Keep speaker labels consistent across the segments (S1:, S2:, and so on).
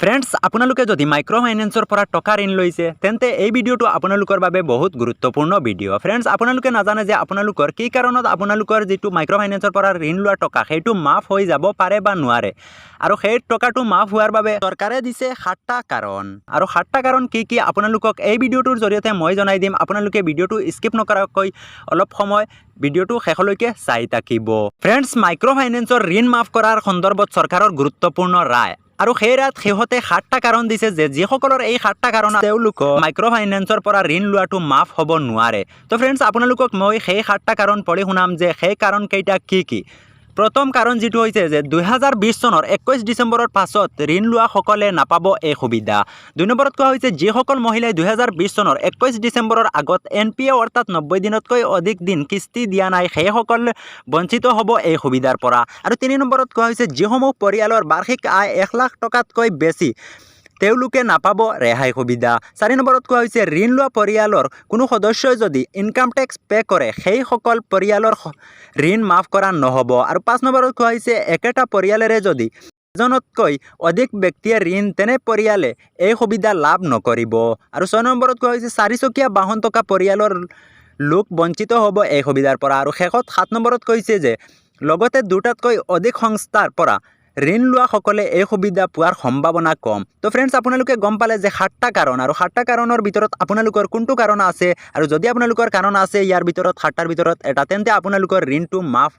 S1: Friends, আপোনালোকে যদি micro' ফাইনেন্সৰ পৰা টকা ঋণ লৈছে, তেন্তে এই ভিডিঅ'টো আপোনালোকৰ বাবে বহুত গুৰুত্বপূৰ্ণ ভিডিঅ'। ফ্ৰেণ্ডছ, আপোনালোকে নাজানে যে আপোনালোকৰ কি কাৰণত আপোনালোকৰ যিটো মাইক্ৰ' ফাইনেন্সৰ পৰা ঋণ লোৱা টকা, সেইটো মাফ হৈ যাব পাৰে বা নোৱাৰে। আৰু সেই টকাটো মাফ হোৱাৰ বাবে চৰকাৰে দিছে সাতটা কাৰণ। আৰু সাতটা কাৰণ কি কি, আপোনালোকক এই ভিডিঅ'টোৰ জৰিয়তে মই জনাই দিম। আপোনালোকে ভিডিঅ'টো স্কিপ নকৰাকৈ অলপ সময় ভিডিঅ'টো শেষলৈকে চাই থাকিব। ফ্ৰেণ্ডছ, মাইক্ৰ' ফাইনেন্সৰ ঋণ মাফ কৰাৰ সন্দৰ্ভত চৰকাৰৰ গুৰুত্বপূৰ্ণ ৰায়। আৰু সেই ৰায়ত সিহঁতে সাতটা কাৰণ দিছে যে যিসকলৰ এই সাতটা কাৰণ, তেওঁলোকক মাইক্ৰ' ফাইনেন্সৰ পৰা ঋণ লোৱাটো মাফ হ'ব নোৱাৰে। তো ফ্ৰেণ্ডছ, আপোনালোকক মই সেই সাতটা কাৰণ পঢ়ি শুনাম যে সেই কাৰণকেইটা কি কি। প্ৰথম কাৰণ যিটো হৈছে যে 2020 চনৰ 21 ডিচেম্বৰৰ পাছত ঋণ লোৱাসকলে নাপাব এই সুবিধা। দুই নম্বৰত কোৱা হৈছে, যিসকল মহিলাই 2020 চনৰ 21 ডিচেম্বৰৰ আগত এনপিএ, অৰ্থাৎ 90 দিনতকৈ অধিক দিন কিস্তি দিয়া নাই, সেইসকল বঞ্চিত হ'ব এই সুবিধাৰ পৰা। আৰু তিনি নম্বৰত কোৱা হৈছে, যিসমূহ পৰিয়ালৰ বাৰ্ষিক আয় 1 লাখ টকাতকৈ বেছি, তেওঁলোকে নাপাব ৰেহাই সুবিধা। চাৰি নম্বৰত কোৱা হৈছে, ঋণ লোৱা পৰিয়ালৰ কোনো সদস্যই যদি ইনকাম টেক্স পে' কৰে, সেইসকল পৰিয়ালৰ ঋণ মাফ কৰা নহ'ব। আৰু পাঁচ নম্বৰত কোৱা হৈছে, একেটা পৰিয়ালেৰে যদি এজনতকৈ অধিক ব্যক্তিয়ে ঋণ, তেনে পৰিয়ালে এই সুবিধা লাভ নকৰিব। আৰু ছয় নম্বৰত কোৱা হৈছে, চাৰিচকীয়া বাহন থকা পৰিয়ালৰ লোক বঞ্চিত হ'ব এই সুবিধাৰ পৰা। আৰু শেষত সাত নম্বৰত কৈছে যে লগতে দুটাতকৈ অধিক সংস্থাৰ পৰা ঋণ লোৱাসকলে এই সুবিধা পোৱাৰ সম্ভাৱনা কম। তো ফ্ৰেণ্ডছ, আপোনালোকে গম পালে যে সাতটা কাৰণ। আৰু সাতটা কাৰণৰ ভিতৰত আপোনালোকৰ কোনটো কাৰণ আছে? আৰু যদি আপোনালোকৰ কাৰণ আছে ইয়াৰ ভিতৰত সাতটাৰ ভিতৰত এটা, তেন্তে আপোনালোকৰ ঋণটো মাফ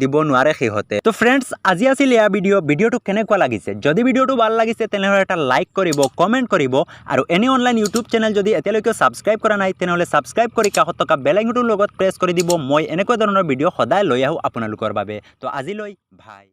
S1: দিব নোৱাৰে সিহঁতে। তো ফ্ৰেণ্ডছ, আজি আছিল এয়া ভিডিঅ'। ভিডিঅ'টো কেনেকুৱা লাগিছে? যদি ভিডিঅ'টো ভাল লাগিছে, তেনেহ'লে এটা লাইক কৰিব, কমেণ্ট কৰিব। আৰু এনি অনলাইন ইউটিউব চেনেল যদি এতিয়ালৈকে ছাবস্ক্ৰাইব কৰা নাই, তেনেহ'লে ছাবস্ক্ৰাইব কৰি কাষত থকা বেল আইকনটোৰ লগত প্ৰেছ কৰি দিব। মই এনেকুৱা ধৰণৰ ভিডিঅ' সদায় লৈ আহোঁ আপোনালোকৰ বাবে। তো আজিলৈ বাই।